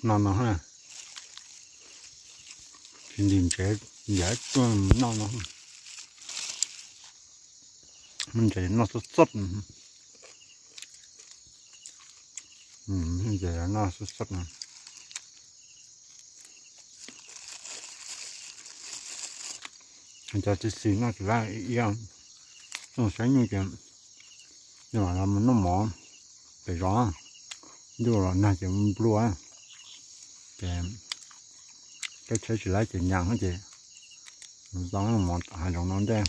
No no, tsis ntim ntsev, yam tuaj noj no, muaj ntsev noj txob txob, ntsev noj txob txob no. Cov txiv xis noj tsis laj ib, noj saib nyuj ces yog los mus noj mov pem zos, ntuj los nag ces mus nplua, ces caij tsheb tsis laib ces nyas ces mus tau noj mov tom hav zoov no ntej.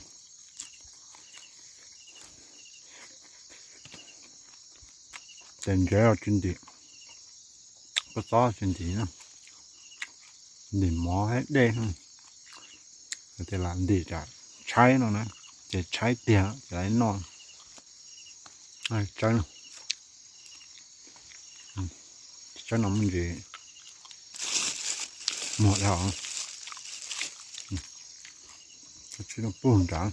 Ces ntsev los tsis ntim, kua txob tsis ntim, ntim mov thiab dej, tias lam ntim tsam tshaib no na, ces tshaib tiag ces lam noj. Tsawb, tsawb no muaj ntsis muag dhau, tsib no puag nrad.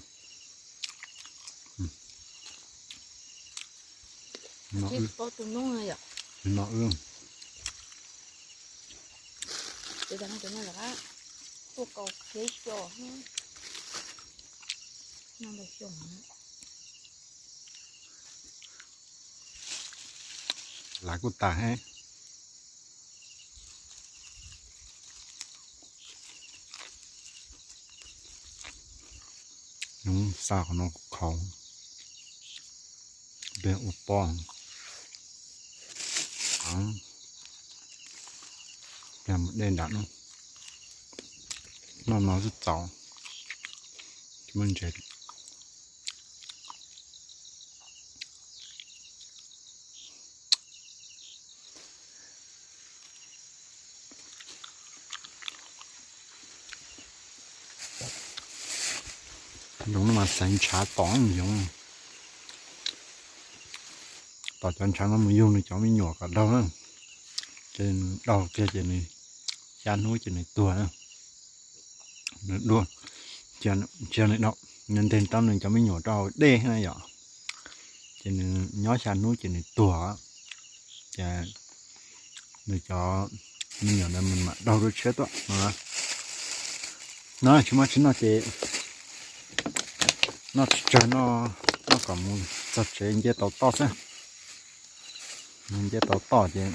No wb, no wb. Lav kuj tas he. Nws xa qhov no khaus, peb ua poj, peb mus dej nram no, noj no xwb txaus, tsis muaj ntsev. Yoov no mas xaiv ntshav tom yoov, tom cov ntshav no mus yug nws cov me nyuam kom daug na, ces nws daug kiag ces nws xya hnub ces nws tuag na. Nws dua, cia nws daug, nws nteg tau nws cov me nyuam rau hauv dej na yom, ces nws nyob xya hnub ces nws tuag, ces nws cov me nyuam ntawd mam daug dua tshiab tuaj no. No tsis muaj tsis noj ces noj tsis tsawg no, noj kom mus txog tsev nce tau toj xwb. Nce tau toj ces,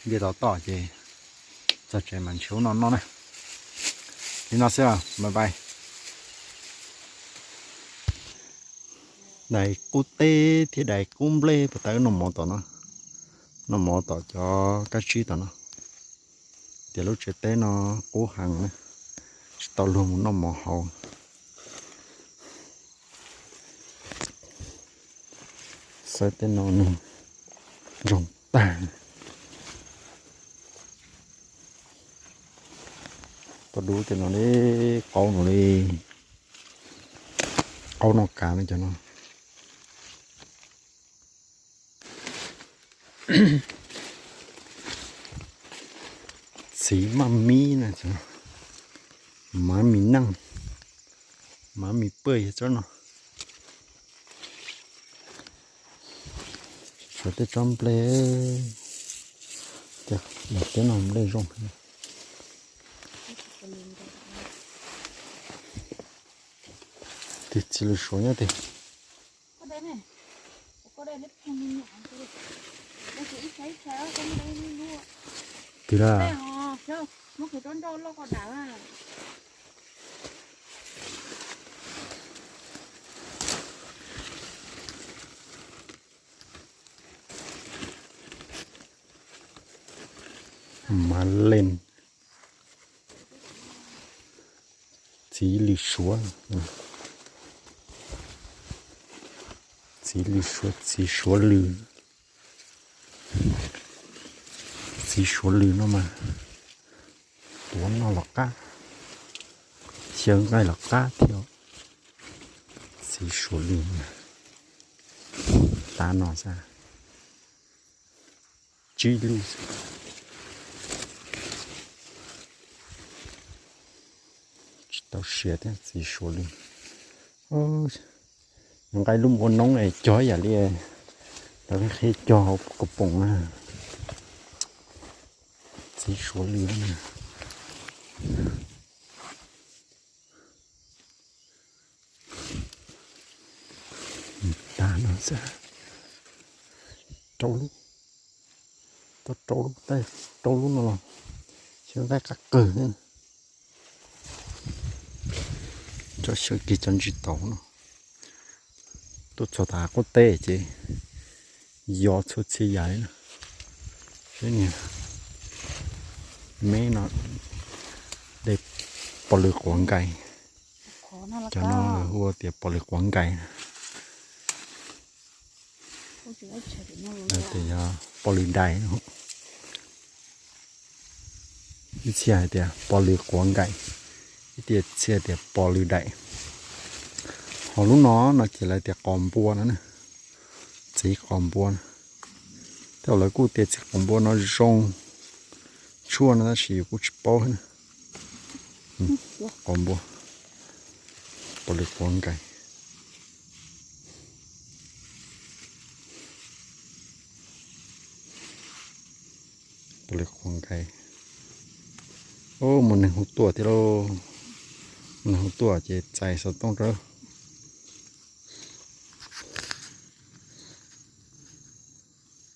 nce tau toj ces txog tsev mas ntshe ub no noj na. Li no xwb, bye bye. Dais qub teb thiab dais qub nplej puas tau noj mov tom no, noj mov tom cov kab tsib tom no. Tias lub tsev teb no qub heev na, tsis tau luag mus noj mov hauv. Saib tej no nws ntsoog tag. Tau dub tej no li, qaub no li, qaub no kav li cov no. Txiv maj mib na, mav mis neej, mav mis paj yog tsob no. Suav tej tsob nplej, tej no nplej zoo. Tig txiv lws suav nyob tig. Tig lawm. Mav leej. Txiv lws suav, txiv lws suav, txiv suav lws. Txiv suav lws no mas tuav noj los qab, xyaw nqaij los qab thiab. Txiv suav lws, tav no xwb, tsib lub xwb. Tsis Tau siav thiab txiv suav lws. Nqa lub npua noob es cog ib yam li lawv qhib cog hauv kaus poom na. Txiv suav lws na. Tag no xwb. Rau lub, tau rau lub, rau lub no los xyov nqaij qab qawg. Tso xyaw kiag cov ntsis tau no. Tuaj txog tom hav qub teb ces yog txhua txhia yam li na. Saib niag me no, dej pos lws quav nkais. Cov no hu tias pos lws quav nkais. Tias yog pos lws dais. Ib txhia hais tias pos lws quav nkais, ib txhia tias pos lws dais. Ho lub no no ces lawv tias qos npua no na, txiv qos npua no. Tej zaum lawv kuj tias txiv qos npua no zoo tshuaj no tab sis yus kuj tsis paub na. Qos npua, pos lws quav nkais. Pos lws quav nkais. Ub, muaj neeg hu tuaj thiab lauj. Muaj neeg hu tuaj ces txais xov tooj rau.